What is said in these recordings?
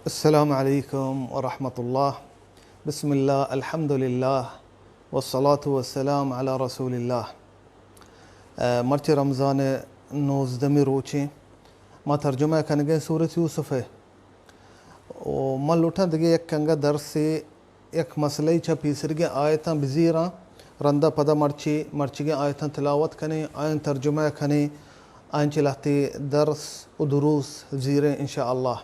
السلام علیکم ورحمۃ اللہ۔ بسم اللہ، الحمدللہ، والصلاة والسلام علی رسول اللہ۔ اے، مرچی رمضان ءِ نوزدہمی روچیں، ما ترجمہ کنگیں سورت یوسف ءِ۔ و من لوٹاں دگہ یک انگہ درسے، یک مسئلہ چہ پیسرگیں آیتاں بزیراں، رندا پدا مرچی، مرچیگیں آیتاں تلاوت کنیں، آیاں ترجمہ کنیں، آیاں چہ لہتے درس و دروس زیریں انشاءاللہ۔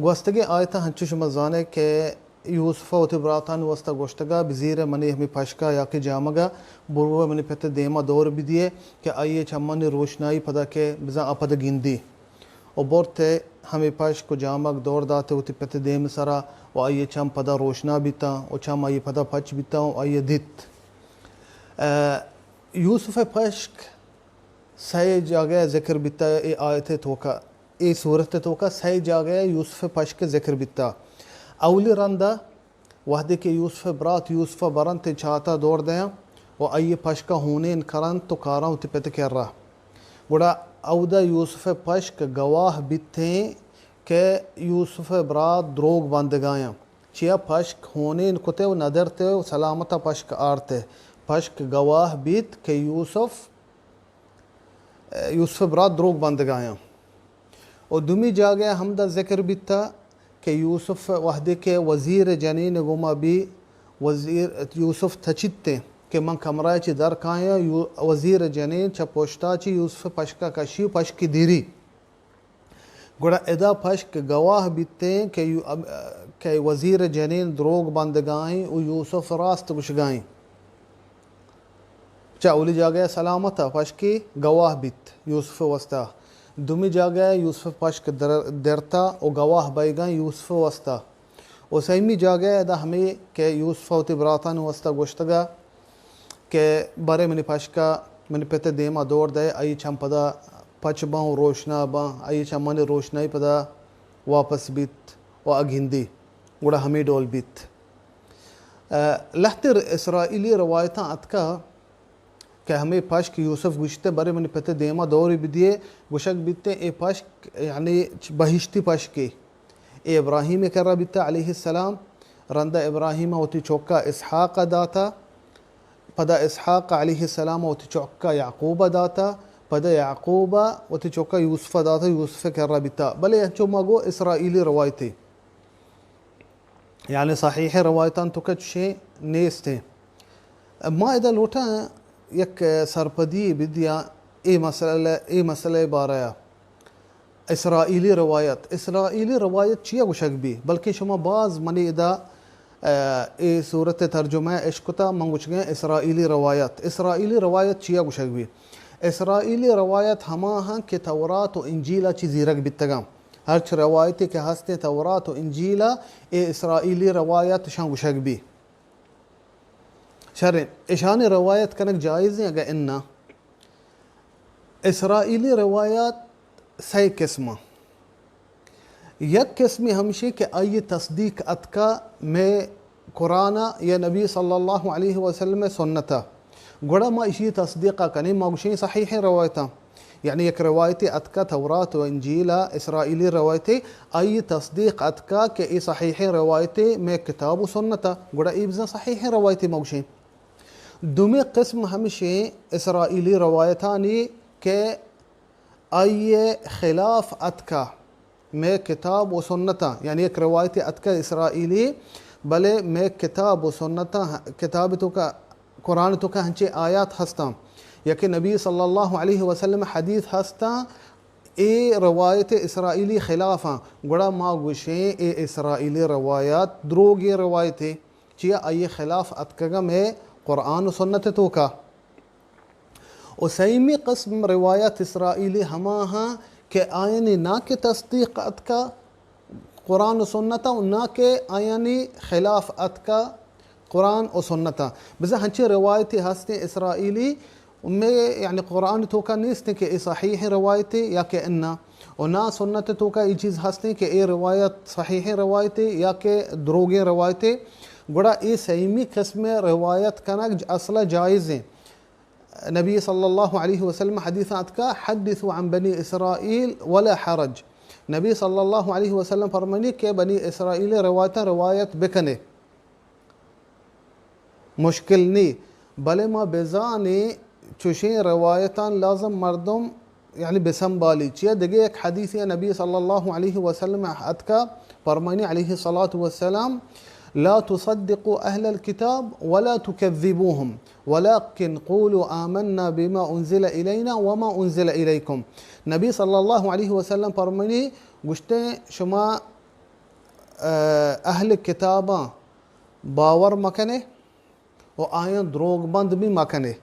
گوستگیں آیتاں ہنچو شما زانے کہ یوسف ءَ وتی براتانی واسطہ گوشتگا، بزیرے منی ہمے پشکا یا کہ جامگا، بروے منی پت ءِ دیما دور بدیے کہ آئی ءِ چمانی روشنائی پدا کہ بزاں آ پدا گندی۔ و برت ءَ ہمے پشک و جامگ دور دات ءَ وتی پت ءِ دیم سرا و آئی ءِ چم پدا روشنا بیتاں و چم آئی ءِ پدا پچ بیتاں و آئی ءَ دیت۔ اے، یوسف ءِ پشک سئے جاگہ ءَ ذکر بیتا اے آیت ءِ توکا، اے سورت ءِ توکا سئے جاگہ ءَ یوسف ءِ پشک ذکر بیتا۔ اولی رندا وہدے کہ یوسف ءِ برات یوسف ءَ برنت ءُ چاتا دور دیاں و آئی ءِ پشک ءَ ہونین کرنت و کاراں وتی پت ءِ کرا۔ گڑا اودا یوسف ءِ پشک گواہ بیتیں کہ یوسف ءِ برات دروگ بندگایاں۔ چیا پشک ہونین کتے و ندرتے و سلامتا پشک آرتے۔ پشک گواہ بیت کہ یوسف یوسف ءِ برات دروگ بندگایاں۔ و دومی جاگہ ءَ ہمدا ذکر بیتا کہ یوسف وہدے کہ وزیر ءِ جنین ءِ گوما بی، وزیر یوسف تچیتیں کہ من کمرہ ءَ چہ در کایاں، یو-، وزیر ءِ جنین چہ پشتا چہ یوسف ءِ پشک ءَ کشی و پشکی دیری۔ گڑا ادا پشک گواہ بیتیں کہ یو-، اب-، کہ وزیر ءِ جنین دروگ بندگائیں و یوسف راست گوشگائیں۔ چہ اولی جاگہ ءَ سلامت ءَ پشکی گواہ بیت یوسف ءِ واسطہ۔ دومی جاگہ ءَ یوسف ءِ پشک در-، درتا و گواہ بئیگاں یوسف ءِ واسطہ۔ و سیمی جاگہ ءَ ادا ہمے کہ یوسف ءَ وتی براتانی واسطہ گوشتگا کہ برے منی پشکا منی پت ءِ دیما دور دئے، آئی چم پدا پچ باں و روشنا باں، آئی چمانی روشنائی پدا واپس بیت و آ گندی۔ گڑا ہمے ڈول بیت۔ ء، لہتیں اسرائیلی روایتاں اتکا کہ ہمے پشک یوسف گوشتے، برے منی پت ءِ دیما دورے بدیے، گوشگ بیتے اے پشک یعنی بہشتی پشکے۔ اے ابراہیم ءِ کرا بیتا علیہ السلام، رندا ابراہیم ءَ وتی چکا اسحاق ءَ داتا، پدا اسحاق علیہ السلام ءَ وتی چکا یعقوب ءَ داتا، پدا یعقوب ءَ وتی چکا یوسف ءَ داتا، یوسف ءِ کرا بیتا۔ بلے انچو ما گو اسرائیلی روایتے۔ یعنی صحیح روایتاں توکا چشیں نیستیں۔ ما ادا لوٹاں یک سرپدی بدیاں اے مسئلہ، اے مسئلہ بارہ ءَ۔ اسرائیلی روایت، اسرائیلی روایت چیا گوشگ بی؟ بلکہ شما باز منی ادا، ء، اے سورت ترجمہ اشکتا، من گوشگیں اسرائیلی روایت۔ اسرائیلی روایت چیا گوشگ بی؟ اسرائیلی روایت ہما ہاں کہ تورات و انجیل ءَ چی زیرگ بیتگاں۔ ہرچ روایتے کہ ہستیں تورات و انجیل ءَ، اے اسرائیلی روایت شان گوشگ بی۔ شریں، اشانی روایت کنگ جائزیں اگہ اناں۔ اسرائیلی روایت سئے قسم۔ یک قسمی ہمشی کہ آئی تصدیق اتکا مئے قرآن یا نبی صلی اللہ علیہ وسلم سنت۔ گڑا ما اشی تصدیق کنیں، ما گوشیں صحیح روایتاں۔ یعنی یک روایتے اتکا تورات و انجیل ءَ، اسرائیلی روایتے، آئی تصدیق اتکا کہ اے صحیحیں روایتے مئے کتاب و سنت ءَ، گڑا اے بزاں صحیحیں روایتے ما گوشیں۔ دومی قسم ہمشیں اسرائیلی روایتانی کہ آئی خلاف اتکا مئے کتاب و سنتاں، یعنی یک روایتے اتکا اسرائیلی، بلے مئے کتاب و سنتاں، کتاب توکا، قرآن توکا ہنچیں آیات ہستاں، یا کہ نبی صلی اللہ علیہ وسلم حدیث ہستاں، اے روایت اسرائیلی خلافاں، گڑا ما گوشیں اے اسرائیلی روایت دروگیں روایتے، چیا آئی خلاف اتکگا مئے قرآن و سنت توکا۔ و سیمی قسم روایت اسرائیلی ہما ہاں کہ آیانی نا کہ تصدیق اتکا قرآن و سنت ءَ و نا کہ آیانی خلاف اتکا قرآن و سنت ءَ۔ بزاں ہنچیں روایتے ہستیں اسرائیلی مئے یعنی قرآن توکا نیستیں کہ اے صحیحیں روایتے یا کہ انا، و نا سنت توکا اے چیز ہستیں کہ اے روایت صحیحیں روایتے یا کہ دروگیں روایتے۔ گڑا اے سیمی قسم روایت کنگ ج-، اصلا جائزیں۔ نبی صلی اللہ علیہ وسلم حدیث اتکا، حدثوا عن بنی اسرائیل ولا حرج۔ نبی صلی اللہ علیہ وسلم فرمانی کہ بنی اسرائیل روایتاں روایت بکنے، مشکل نی، بلے ما بزانیں چوشیں روایتاں لازم مردم یعنی بسنبالی۔ چیا دگہ یک حدیثے نبی صلی اللہ علیہ وسلم اتکا، فرمانی علیہ الصلاة والسلام: لا تصدقوا اہل الكتاب ولا تكذبوهم ولكن قولوا آمنا بما انزل الینا وما انزل الیکم۔ نبی صلی اللہ علیہ وسلم فرمانی، گوشتے، شما، اہ، اہل کتاباں باور مکنے و آیاں دروگ بند بھی مکنے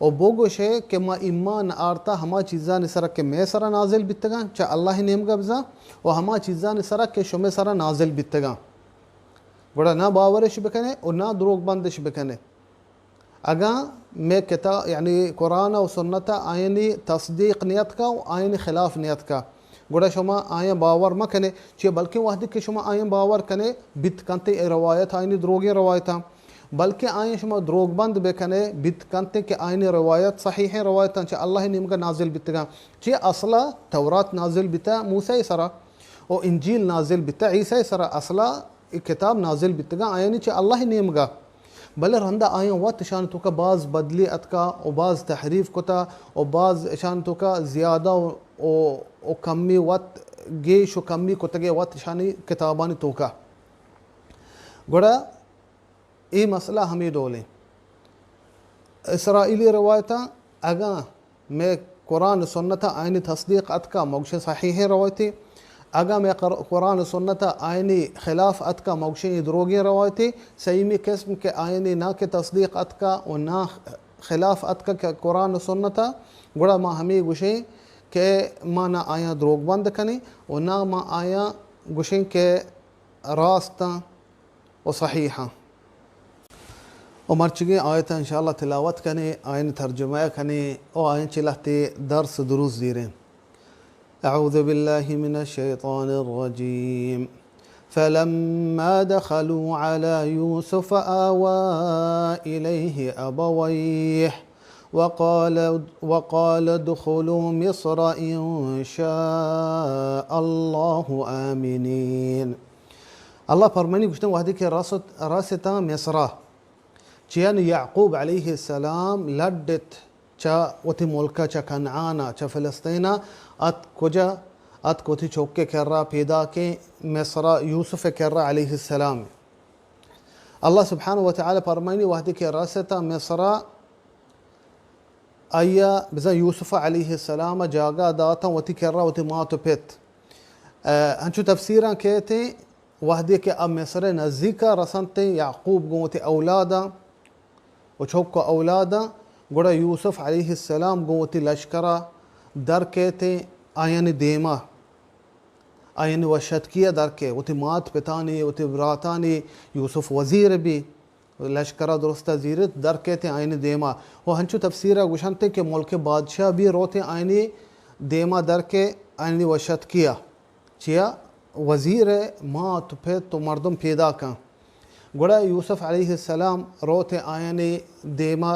و بگوشے کہ ما ایمان آرتا ہما چیزانی سرا کہ مئے سرا نازل بیتگاں چہ اللہ نیمگا بزاں و ہما چیزانی سرا کہ شمے سرا نازل بیتگاں، گڑا نہ باورش بکنے و نہ دروگ بندش بکنے۔ اگاں مئے کتاب، یعنی قرآن و سنت آیانی تصدیق نیتکا و آیانی خلاف نیتکا، گڑا شما آیاں باور مکنے۔ چیا بلکیں وہدے کہ شما آیاں باور کنے، بیت کنتے اے روایت آیانی دروگیں روایتاں، بلکیں آیاں شما دروگ بند بکنے، بیت کنتے کہ آیانی روایت صحیحیں روایتاں، چہ اللہ نیمگا نازل بیتگاں۔ چیا اصلا تورات نازل بیتا موسیٰ سرا و انجیل نازل بیتا عیسیٰ سرا، اصلا اے کتاب نازل بیتگاں آیانی چہ اللہ نیمگا، بلے رندا آیاں وت اشان توکا باز بدلی اتکا و باز تحریف کتا و باز اشان توکا زیادہ و، و، و کمی وت، گیش و کمی کتگے وت اشانی کتابانی توکا۔ گڑا اے مسئلہ ہمے ڈولیں۔ اسرائیلی روایتاں اگاں مئے قرآن و سنت آیانی تصدیق اتکا، ما گوشیں صحیحیں روایتے۔ اگاں مئے قر-، قرآن و سنت آیانی خلاف اتکا، ما گوشیں اے دروگیں روایتے۔ سیمی قسم کہ آیانی نہ کہ تصدیق اتکا و نہ خلاف اتکا کہ قرآن و سنت، گڑا ما ہمے گوشیں کہ ما نہ آیاں دروگ بند کنیں و نہ ما آیاں گوشیں کہ راستاں و صحیحاں۔ و مرچگیں آیتاں انشاءاللہ تلاوت کنیں، آیانی ترجمہ کنیں و آیاں چہ لہتے درس و دروس زیریں۔ اعوذ باللہ من الشیطان الرجیم۔ فلما دخلوا على يوسف آوى إليه أبويه وقال، وقال ادخلوا مصر إن شاء الله آمنين۔ اللہ پرمانی گوشتن وہدے کہ رست، رستاں مصرا، چیان یعقوب علیہ السلام لڈت چہ وتی ملکا، چہ کنعانا، چہ فلسطینا، ات کجا؟ ات وتی چوکے کرا پیداکیں مصرا، یوسف کرا علیہ السلام۔ اللہ سبحانہ و تعالی پرمانی وہدے کہ رستا مصرا، آئیا بزاں یوسف علیہ السلام جاگہ داتاں وتی کرا وتی مات و پت۔ اہ، ہنچو تفسیراں کہتے، وہدے کہ آ مصر نزیکا رسنتے، یعقوب گوں وتی اولاداں و چوک و اولاداں، گڑا یوسف علیہ السلام گوں وتی لشکرا در کہتے، آیانی دیما، آیانی وشتکیا در کہتے، وتی مات پتانی، وتی براتانی، یوسف وزیر بی، لشکرا درستا زیرت در کیت آیانی دیما۔ و ہنچو تفسیرا گوشنت کہ ملک بادشاہ بھی روت آیانی دیما در کے آیانی وشتکیا۔ چیا؟ وزیر مات و پت و مردم پیدا کن۔ گڑا یوسف علیہ السلام روت آیانی دیما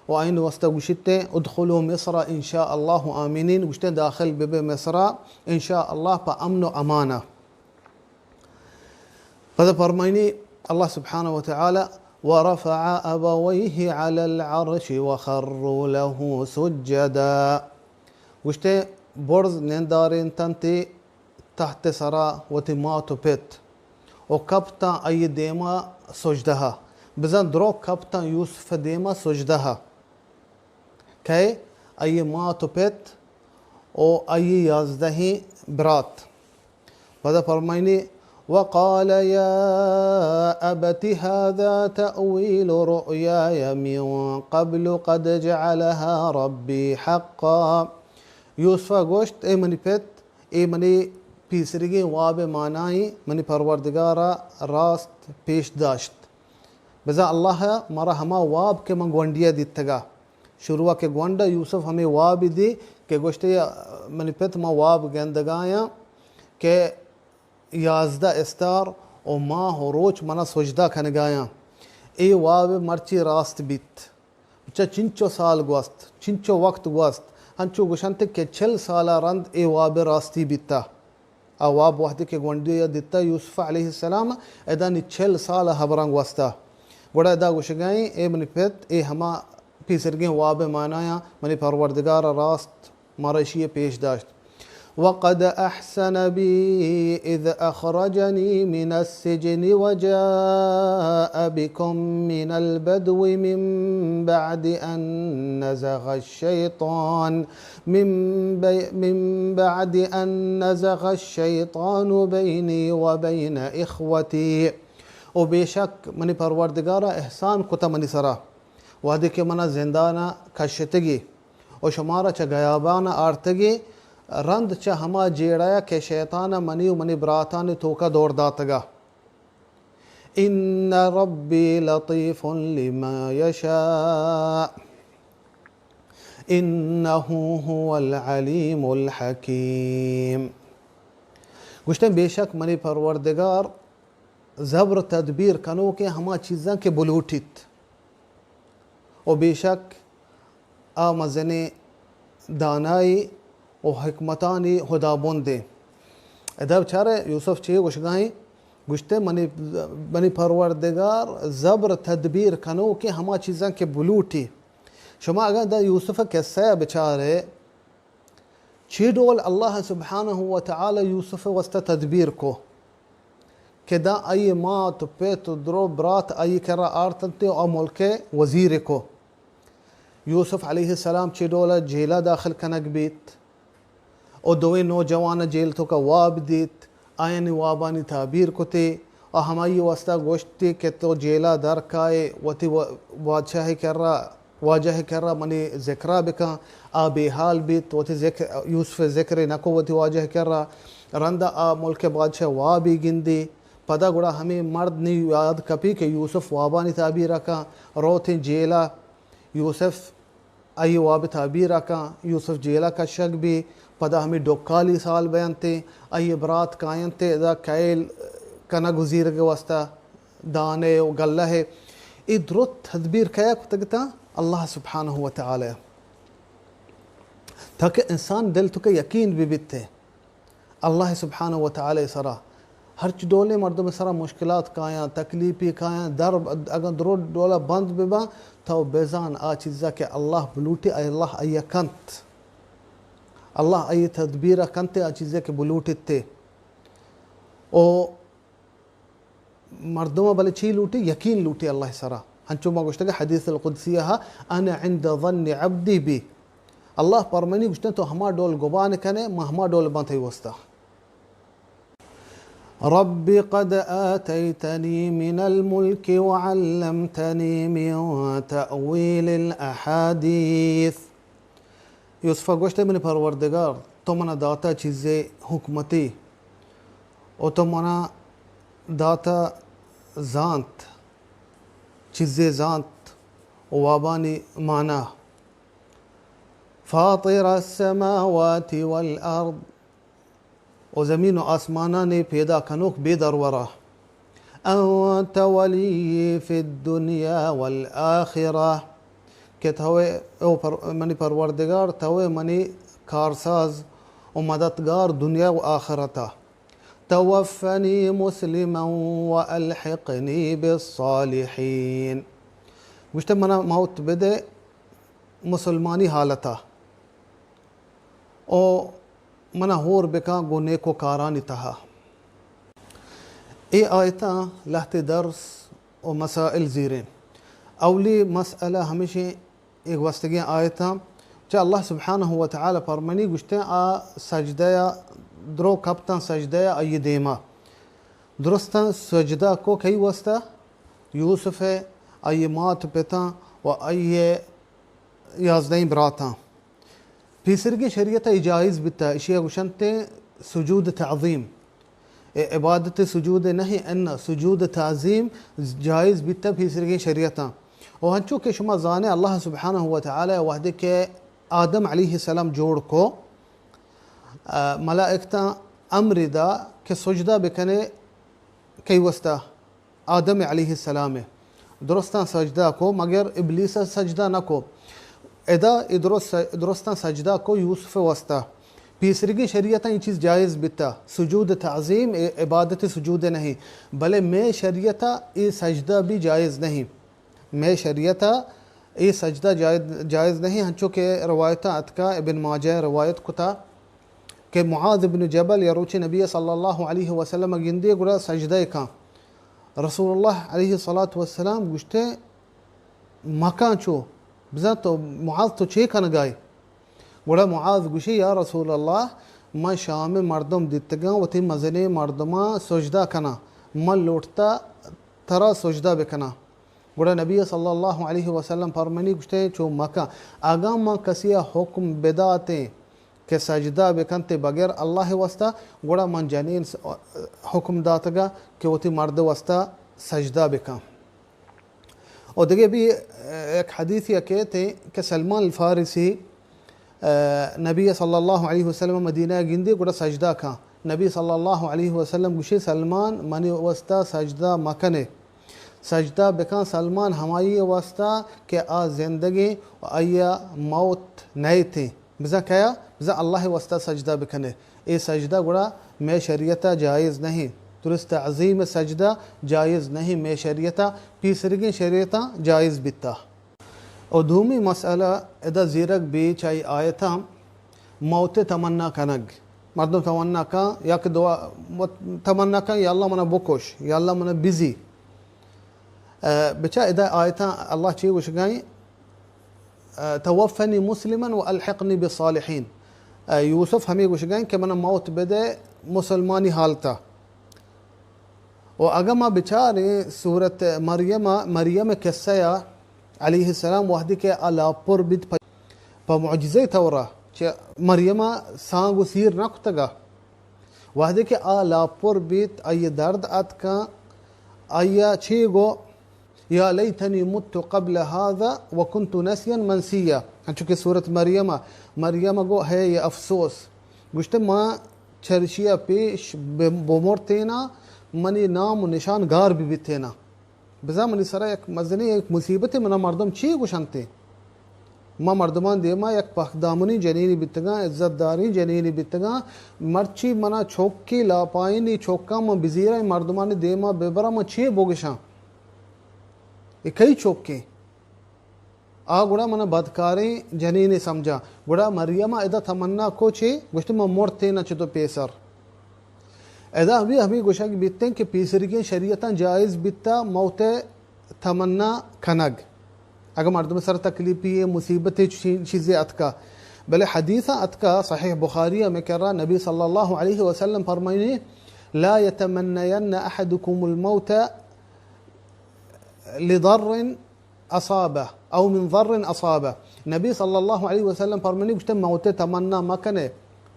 و آیانی واسطہ گوشیت، ادخلوا مصر ان شاء اللہ آمنین، گوشتے داخل ببے مصرا ان شاء اللہ پہ امن و امانا۔ پدا فرمائنی اللہ سبحانہ و تعالی، ورفع أبويه على العرش وخروا له سجدا۔ گوشتے، برز نندارینتنتی تحت سرا وتی مات و پت و کپتاں آئی دیما سجدہ۔ بزاں درو کپتاں یوسف دیما سجدہ۔ کئے؟ آئی مات و پت و آئی یازدہیں برات۔ پدا فرمائنی، وقال يا أبت هذا تأويل رؤياي من قبل قد جعلها ربي حقا۔ یوسف گوشت، اے منی پت، اے منی پیسریگیں واب مانائیں منی پروردگارا راست پیش داشت۔ بزاں اللہ مارا ہما واب کہ من گونڈیا دیتگا، شروع کہ گونڈ یوسف ہمے واب دی کہ گوشتے، منی پت، ما واب گندگایاں کہ یازدہ استار و ماہ و روچ منا سجدہ کنگایاں۔ اے واب مرچی راست بیت۔ چہ چنچو سال گوست، چنچو وقت گوست، ہنچو گوشنت کہ چل سالا رند اے واب راستی بیتا۔ آ واب وہدے کہ گونڈی ءَ دیتا یوسف علیہ السلام، ادا نی چل سال ہبراں گوستا۔ گڑا ادا گوشگائیں، اے منی پت، اے ہما پیسرگیں واب ءِ معنایاں، منی پروردگار ءَ راست مارا اشی ءَ پیش داشت۔ وقد أحسن بي إذ أخرجني من السجن وجاء بكم من البدو من بعد أن نزغ الشيطان من بي من بعد أن نزغ الشيطان بيني وبين إخوتي۔ و بے شک منی پروردگار ءَ احسان کتا منی سرا، وہدے کہ منا زندان ءَ کشتگی و شمارا چہ گیابان ءَ آرتگی، رند چہ ہما جیڑہ ءَ کہ شیطان ءَ منی و منی براتانی توکا دور داتگا۔ إن ربي لطيف لما يشاء إنه هو العليم الحكيم۔ گوشتن، بے شک منی پروردگار زبر تدبیر کنوکیں ہما چیزاں کہ بلوٹیت، و بے شک آ مزنیں دانائی و حکمتانی ہدابندیں۔ ادا بچارے یوسف چے گوشگائیں؟ گوشتے، منی، منی پروردگار زبر تدبیر کنوکیں ہما چیزاں کہ بلوٹی۔ شما اگاں دا یوسف قصہ بچارے، چی ڈول اللہ سبحانہ و تعالی یوسف واسطہ تدبیر کو کہ داں آئی مات و پت و درو برات آئی کرا آرتنتے و آ ملک وزیر کو۔ یوسف علیہ السلام چی ڈول جیلا داخل کنگ بیت و دوئیں نوجوان جیل توکا واب دیت، آیانی وابانی تعبیر کتے و ہمائی واسطہ گوشتی کہ تو جیلا در کائے، وتی و-، بادشاہ کرا واجہ ءِ کرا منی ذکرا بکن۔ آ بے حال بیت، وتی ذکر، یوسف ءِ ذکرے نکو وتی واجہ ءِ کرا۔ رندا آ ملک ءِ بادشاہ وابی گندی۔ پدا گڑا ہمے مرد نی یاد کپی کہ یوسف وابانی تعبیر ءَ کن، روتیں جیلا۔ یوسف آئی واب تعبیر ءَ کن، یوسف جیلا کشگ بی۔ پدا ہمے ڈکالی سال بینتے، آئی برات کاینتے ادا کیل کنگ و زیرگ واسطہ۔ دانے و گلہ ءَ۔ اے درست تدبیر کیا کتگ تاں؟ اللہ سبحانہ و تعالی۔ تاکہ انسان دل توکا یقین بہ بیت اللہ سبحانہ و تعالی سرا۔ ہرچ ڈولیں مردم سرا مشکلات کایاں، تکلیفی کایاں، در اگاں درو ڈولا بند بہ باں، تو بزان آ چیزا کہ اللہ بلوٹی، اللہ آئی کنت۔ اللہ آئی تدبیر کنت، آ چیزے کہ بلوٹیت۔ او مردم بلے چی لوٹی؟ یقین لوٹی اللہ سرا۔ ہنچو ما گوشتگ حدیث القدسی ہا، انا عند ظن عبدی بی۔ اللہ پرمانی گوشتن تو ہما ڈول گمان کنے، ما ہما ڈول بان تئی واسطہ۔ رب قد آتيتني من الملك وعلمتني من تأويل الأحاديث۔ یوسف ءَ گوشت، اے منی پروردگار، تو منا داتا چیزے حکمتی، و تو منا داتا زانت، چیزے زانت و وابانی مانا۔ فاطر السماوات والأرض، و زمین و آسمانانی پیدا کنوک بے درورا۔ انت ولی فی الدنیا والآخرہ، کہ تو او پر-، منی پروردگار، تو منی کارساز و مددگار دنیا و آخرتا۔ توفنی مسلما و الحقنی بالصالحین۔ گوشتے، منا موت بدے مسلمانی حالتا۔ او منا ہور بکاں گوں نیکوکارانی تہا۔ اے آیتاں لہتے درس و مسائل زیریں۔ اولی مسئلہ ہمیشیں، اے گوستگیں آیتاں چہ اللہ سبحانہ و تعالی پرمانی گوشتیں، آ سجدہ ءَ درو کپتاں، سجدہ ءَ آئی دیما درستاں سجدہ کو کئی واسطہ؟ یوسف ءَ، آئی مات پتاں و آئی یازدہیں براتاں۔ پیسرگیں شریعت ءَ اے جائز بیتا، اشی ءَ گوشنت سجود تعظیم۔ اے عبادت سجود نہیں، ان سجود تعظیم جائز بیتا پیسرگیں شریعتاں۔ و ہنچو کہ شما زانے، اللہ سبحانہ و تعالی وہدے کہ آدم علیہ السلام جوڑ کو، آ، ملائکتاں امر دا کہ سجدہ بکنے کئی واسطہ؟ آدم علیہ السلام ءَ۔ درستاں سجدہ کو، مگر ابلیس ءَ سجدہ نہ کو۔ ادا اے درست، درستاں سجدہ کو یوسف ءِ واسطہ، پیسریگیں شریعتاں اے چیز جائز بیتا، سجود تعظیم، اے عبادت سجود نہیں، بلے مئے شریعتا اے سجدہ بھی جائز نہیں۔ مئے شریعتا اے سجدہ جائز، جائز نہیں، ہنچو کہ روایتاں اتکا، ابن ماجہ روایت کتا کہ معاذ ابن جبل یا روچے نبی صلی اللہ علیہ وسلم گندے گڑا سجدہ کاں۔ رسول اللہ علیہ الصلوۃ والسلام گوشتے، مکاں چو، بزاں تو معاذ تو چے کنگائے؟ گڑا معاذ گوشی، یا رسول اللہ، من شام مردم دیتگاں وتی مزنیں مردماں سجدہ کناں، من لوٹتا ترا سجدہ بکناں۔ گڑا نبی صلی اللہ علیہ وسلم فرمانی گوشتے، چو مکاں، اگاں من کسی حکم بداتیں کہ سجدہ بکنتے بغیر اللہ واسطہ، گڑا من جنین س-، حکم داتگا کہ وتی مرد واسطہ سجدہ بکن۔ و دگہ بھی، اه، یک حدیثی کہتے کہ سلمان الفارسی، اه، نبی صلی اللہ علیہ وسلم مدینہ گندی گڑا سجدہ کن۔ نبی صلی اللہ علیہ وسلم گوشی، سلمان، منی واسطہ سجدہ مکنے۔ سجدہ بکن سلمان ہمائی واسطہ کہ آ زندگیں و آئی موت نیتیں۔ بزاں کیا؟ بزاں اللہ واسطہ سجدہ بکنے۔ اے سجدہ گڑا مئے شریعتا جائز نہیں۔ درست تعظیم سجدہ جائز نہیں مئے شریعتا، پیسریگیں شریعتا جائز بیتا۔ و دومی مسئلہ ادا زیرگ بی چائی آیتاں موت تمنا کنگ۔ مردم تمنا کن، یا کہ دعا، تمنا کن، یا اللہ منا بکش، یا اللہ منا بزی۔ اه، بچا ادا آیتاں اللہ چی گوشگائیں؟ اه، توفنی مسلما و الحقنی بالصالحین۔ اه، یوسف ہمیں گوشگائیں کہ منا موت بدے مسلمانی حالتا۔ و اگاں ما بچاریں سورت مریم، مریم قصہ یا علیہ السلام وحدی کہ آ لاپر بیت پہ، پہ معجزہ طورا، چہ مریم سانگ و سیر نہ کتگا۔ وحدے کہ آ لاپر بیت، آئی درد اتکاں، آئی چے گو، یا لیتنی مت قبل هذا وکنت نسیا منسیا۔ انچو کہ سورت مریم، مریم گو، ہے یہ افسوس، گوشتے ما چرشیا پیش ب-، بمرتینا، منی نام و نشان گار بی بیتینا۔ بزاں منی سرا یک مزنیں یک مصیبتے، منا مردم چی گوشنتے؟ ما مردمان دیما یک پاکدامنی جنینی بیتگاں، عزت داریں جنینی بیتگاں، مرچی منا چوکی لاپائینی چوکاں من بزیراں مردمانی دیما ببراں، من چی بگشاں؟ اے کئی چوکیں؟ آ گڑا منا بدکاریں جنینے سمجھا۔ گڑا مریم ادا تمنا کو چے؟ گوشت، من مرتینا چہ تو پیسر۔ ادا ہمے، ہمے گوشگ بیتیں کہ پیسریگیں شریعتاں جائز بیتا موت تمنا کنگ۔ اگہ مردم سر تکلیفی مصیبت چی-، چیزے اتکا۔ بلے حدیث اتکا صحیح بخاری میں کرا نبی صلی اللہ علیہ وسلم فرمائنی، لا يتمنين أحدكم الموت لضر اصابہ او من ضر اصابہ۔ نبی صلی اللہ علیہ وسلم فرمانی گوشتے، موت تمنا مکنے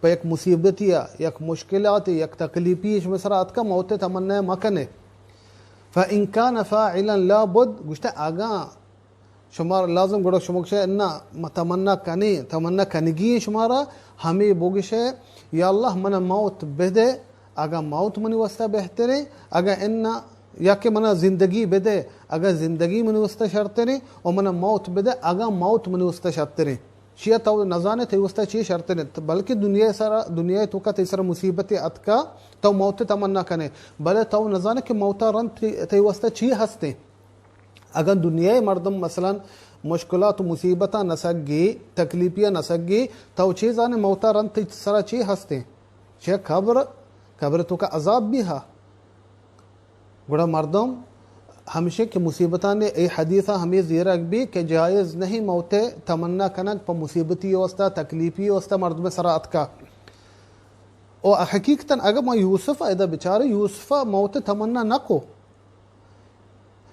پہ یک مصیبتی، یک مشکلاتی، یک تکلیفی شما سرا اتکا، موت تمنا مکنے۔ فان کان فاعلا لا بد، گوشتے اگاں شما لازم گڑا شما گوشے، انا ما تمنا کنیں، تمنا کنگی شمارا ہمیں بگشے، یا اللہ منا موت بدے، اگاں موت منی واسطہ بہتریں، اگاں انا، یا کہ منا زندگی بدے، اگاں زندگی منی واسطہ شرتریں، و منا موت بدے، اگاں موت منی واسطہ شرتریں۔ چیا تو نزانے تئی واسطہ چی شرتریں؟ بلکہ دنیا سرا، دنیا توکا تئی سرا مصیبت اتکا، تو موت تمنا کنے، بلے تو نزانے کہ موتا رند تئی، تئی واسطہ چی ہستیں۔ اگاں دنیا مردم مثلاً مشکلات و مصیبتاں نسگی، تکلیفیاں نسگی، تو چی زانے موتا رند تئی سرا چی ہستیں؟ چہ قبر، قبر توکا عذاب بھی ہا۔ گڑا مردم ہمشہ کہ مصیبتاں نے اے حدیثا ہمیں زیرگ بھی کہ جائز نہیں موت تمنا کنگ پہ مصیبتی واسطہ، تکلیفی واسطہ مردم سرا اتکا۔ او حقیقتاً اگر ما یوسف ادا بچارے، یوسف موت تمنا نہ کو۔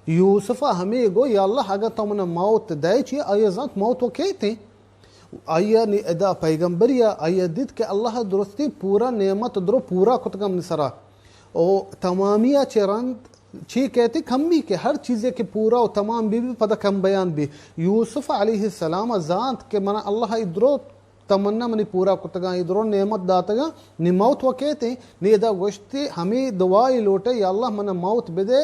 یوسف ء ہمے گو، یا اللہ، اگاں تو من موت دئے چی؟ آئی ء زانت موت و کیت انت۔ آئی ء نی ادا پیغمبری ء آئی ء دیت کہ اللہ ء درستیں پورا نعمت درو پورا کتگ منی سرا۔ او تمامی ء چہ رند چی کیت؟ کمی کہ ہر چیزے کہ پورا و تمام بی بی پدا کم بیان بی۔ یوسف علیہ السلام ء زانت کہ من اللہ ء درو تمنا منی پورا کتگاں، اے درو نعمت داتگاں، نی موت و کیت انت، نی ادا گوشت ہمے دعائی لوٹے، یا اللہ منا موت بدے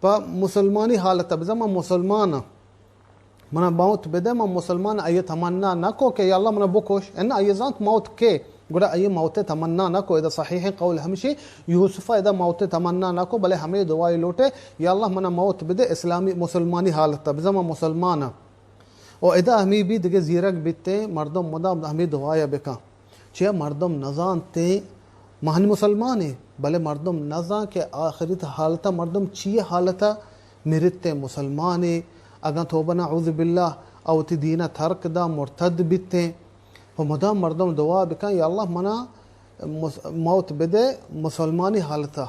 پہ مسلمانی حالت، بزاں من مسلمان آں، منا موت بدے، من مسلمان آں۔ آئی تمنا نہ کو کہ یا اللہ منا بکش، انا آئی زانت موت کے، گڑا آئی موت تمنا نہ کو۔ ادا صحیح قول ہمشی، یوسف ادا موت تمنا نہ کو، بلے ہمے دعائی لوٹے، یا اللہ منا موت بدے اسلامی مسلمانی حالت، بزاں من مسلمان ہاں۔ و ادا ہمے بی دگہ زیرگ بیتیں، مردم مدام ہمے دعایا بکن۔ چیا مردم نزانتیں، ما ہنی مسلمانیں، بلے مردم نزان کہ آخرت حالتا مردم چی حالتا مرتیں، مسلمانیں، اگاں توبہ نعوذ باللہ او وتی دینا ترک دا، مرتد بیتیں، پہ مدام مردم دعا بکن، یا اللہ منا مس-، موت بدے مسلمانی حالتا۔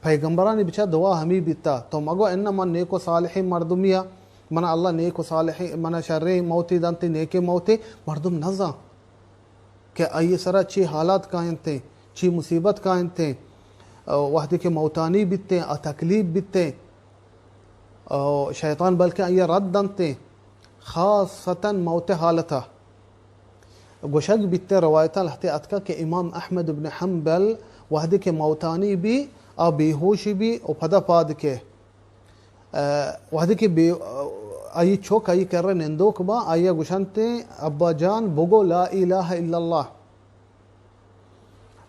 پیغمبرانی بچار دعا ہمے بیتا۔ تو مگو اناں من نیک و صالحیں مردمیا، منا اللہ نیک و صالحیں، منا شریں موتے دنت، نیکیں موتے۔ مردم نزان کہ آئی سرا چی حالات کاینتیں، چی مصیبت کاینتیں، وہدے کہ موتانی بیتیں، آ تکلیف بیتیں، شیطان بلکہ آئی رد دنتیں، خاصتاً موت حالتا۔ گوشگ بیتیں، روایتاں لہتے اتکا کہ امام احمد ابن حنبل وہدے کہ موتانی بی، آ بے ہوش بی و پدا پاد کے، آ، وہدے کہ بے، آئی چک آئی کرا نندوک با، آئی گوشنتیں، ابا جان بگو لا الہ الا اللہ۔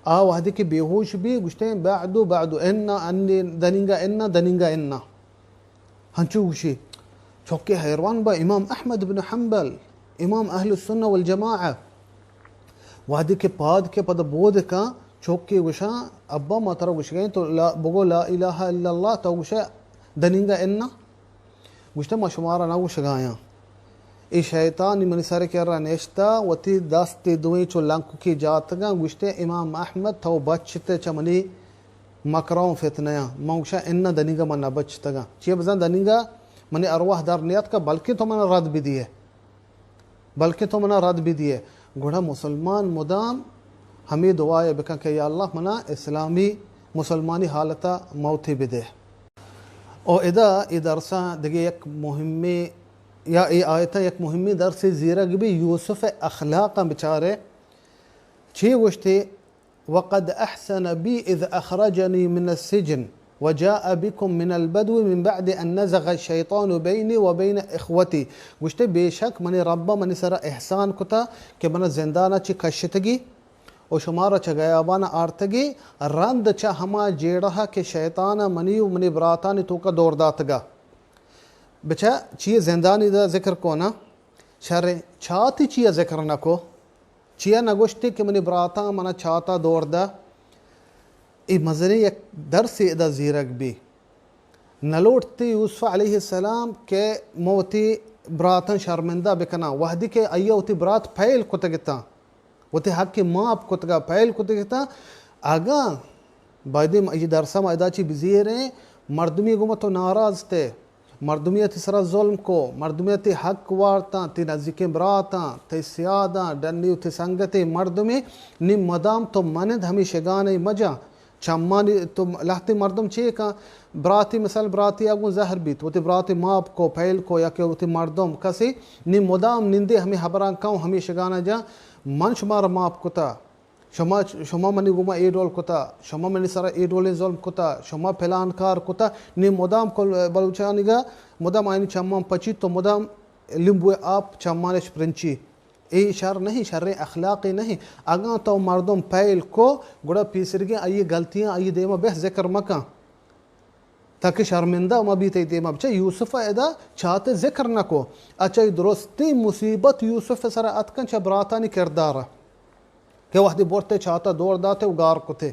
آ وہدے کہ بے ہوش بی گوشتیں، بعد، بعد، انا، انی، دننگا انا، دننگا انا۔ ہنچو گوشی۔ چوکے حیروان با امام احمد بن حنبل، امام اہل السنہ والجماعہ۔ وہدے کہ پاد کے پدا بود کن، چوکے گوشاں، ابا ما ترا گوشگیں تو لا، بگو لا الہ الا اللہ، تو گوشے دننگا انا۔ گوشتہ، ما شمارا نہ گوشگایاں۔ اے شیطانی منی سر کرا نشتہ، وتی دست دوئیں چو لنککی جاتگاں۔ گوشتہ، امام احمد، تو بچتہ چہ منی مکراں فتنیاں۔ من گوشاں، اناں دنیگا من نہ بچتگاں۔ چیا بزاں دنیگا منی ارواح در نیاتکہ، بلکیں تو منا رد بدیئے۔ بلکیں تو منا رد بدیئے۔ گڑا مسلمان مدام ہمے دعایا بکن کہ یا اللہ منا اسلامی مسلمانی حالتا موتے بدے۔ او ادا اے درساں دگہ یک مہمیں، یا اے آیتاں یک مہمیں درسے زیرگ بی، یوسف اخلاقاں بچارے۔ چی گوشتے؟ وقد احسن بی اذ اخرجنی من السجن وجاء بکم من البدو من بعد ان نزغ الشیطان بینی و بین اخوتی۔ گوشتے، بے شک منی ربا منی سرا احسان کتا کہ منا زندانا چی کشتگی و شمارا چہ گیابان آرتگی، رند چہ ہما جیڑہ کہ شیطان منی و منی براتانی توکا دور داتگا۔ بچا چی زندانی دا ذکر کو نا؟ شر، چاتی چیا ذکر نہ کو؟ چیا نہ گوشتی کہ منی براتاں منا چاتا دور دا؟ اے مزنیں یک درسے ادا زیرگ بی۔ نہ لوٹتی یوسف علیہ السلام کہ من وتی براتاں شرمندہ بکناں، وہدی کہ آئی وتی برات پہل کتگتاں، وتی حق ماپ کتگا، پہل کتگتاں۔ اگاں بایدیں اے درسا ما ادا چی بزیریں، مردمی گوما تو ناراض تے، مردمی تی سرا ظلم کو، مردمی تی حق وارتاں، تی نزیکیں براتاں، تی سیاداں، ڈنی و تی سنگتے مردمی، نی مدام تو منند ہمے شگانے مجاں۔ چمانی تو لہتے مردم چے کن؟ براتی مثال، براتی ء گوں زہر بیت، وتی براتی ماپ کو، پہل کو، یا کہ وتی مردم کسے، نی مدام نندے ہمے ہبراں کن و ہمے شگانا جاں، من شمارا ماپ کتا، شما، شما منی گوما اے ڈول کتا، شما منی سرا اے ڈولیں ظلم کتا، شما پلان کار کتا، نی مدام کل بلوچانیگا مدام آئینی چمان پچیت تو مدام لیمبوئے آپ چمانش پرنچی۔ اے شر نہیں، شریں اخلاقے نہیں۔ اگاں تو مردم پہل کو، گڑا پیسرگیں آئی غلطیاں آئی دیما بہ ذکر مکن، تاکہ شرمندہ مہ بیت۔ اے دیما بچہ یوسف ادا چاتے ذکر نہ کو۔ اچھا، اے درستیں مصیبت یوسف سر اتکن چہ براتانی کردار، کہ وہدی برتے چاتا دور داتے و گار کتے۔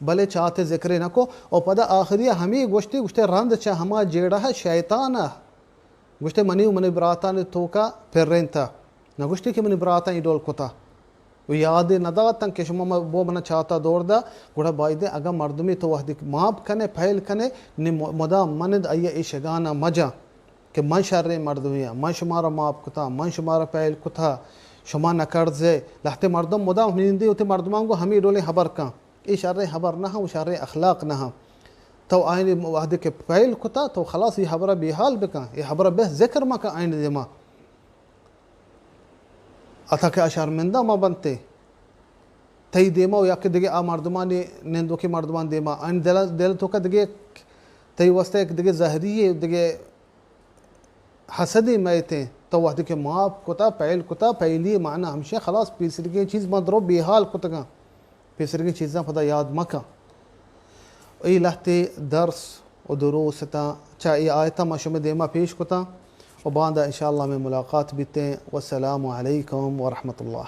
بلے چاتے ذکرے نہ کو۔ و پدا آخری ہمے گوشتی، گوشتے، رند چہ ہما جیڑہ شیطان ء گوشتے، منی و منی براتانی توکا پرینتا۔ نہ گوشتی کہ منی براتاں اے ڈول کتا۔ و یادے نہ داتن کہ شما م-، بو منا چاتا دور دا۔ گڑا بایدیں اگاں مردمی تو وہدی ماپ کنے، پہل کنے، نی م-، مدام منند آئی اے شگانا مجاں۔ کہ من شریں مردمے آں، من شمارا ماپ کتا، من شمارا پہل کتا، شما نہ کرزے۔ لہتے مردم مدام نندی وتی مردمان گو ہمے ڈولیں ہبر کن۔ اے شریں ہبر نہ ہاں و شریں اخلاق نہ ہاں۔ تو آئین وہدے کہ پہل کتا، تو خلاص اے ہبرا بے حال بکن، اے ہبرا بہ ذکر مکن آئین دیما۔ اتا کہ آ شرمندہ مہ بنتے۔ تئی دیما و یا کہ دگہ آ مردمانی نندوکیں مردمان دیما، آئین دل، دل توکا دگہ تئی واسطہ یک دگہ زہری یے، دگہ حسدے میتیں، تو وہدے کہ معاف کتا، پہل کتا، پہلی معنی ہمشہ خلاص پیسرگیں چیز من درو بے حال کتگاں، پیسرگیں چیزاں پدا یاد مکن۔ اے لہتے درس و دروس اتاں، چہ اے آیتاں ما شمے دیما پیش کتاں و باندا انشاءاللہ ہمے ملاقات بیتیں۔ والسلام علیکم ورحمۃ اللہ۔